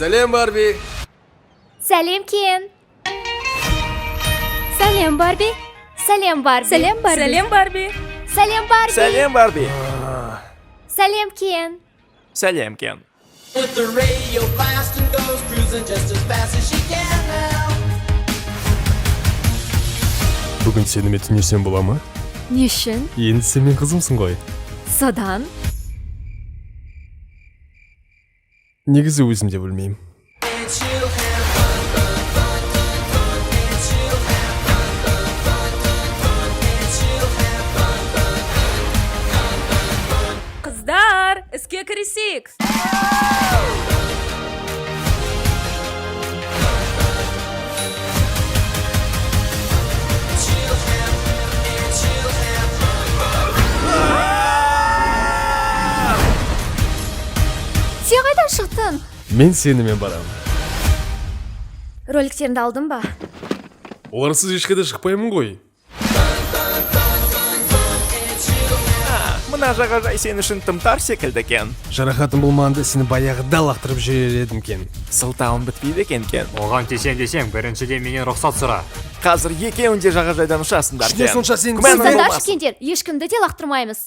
Сәлем, Барби. Сәлем, Кен. Сәлем, Барби. Сәлем, Барби. Сәлем, Барби. Сәлем, Барби. Сәлем, Барби. Сәлем, Барби. Сәлем, Кен. Сәлем, Кен. With the radio blasting goes cruising just as fast as she can now. Бүгін сенімен түнесем бола ма? Не үшін? Енді сен менің қызымсың ғой. Содан? Негізі өзім де білмеймін. And she'll have fun, fun, fun, fun, fun. And she'll have fun, fun, fun, fun, fun. And she'll have fun, fun, fun, fun, fun. Қыздар, іске кірісейік. She'll have, and she'll have fun. Сен қайдан шықтың? Мен сенімен барамын. Роликтеріңді алдың ба? Оларсыз ешқайда шықпаймын ғой. Мына жағажай сен үшін тым тар секілді, Кен. Жарақатым болмағанда сені баяғыда лақтырып жіберер едім, Кен. Сылтауың бітпейді екен, Кен. Оған тисем десең, біріншіден менен рұқсат сұра. Қазір екеуің де жағажайдан ұшасыңдар, Күшіне Кен. сонша сен- Күмәнің Сыздандаршы, болмасын. Кендер. Ешкімді де лақтырмаймыз.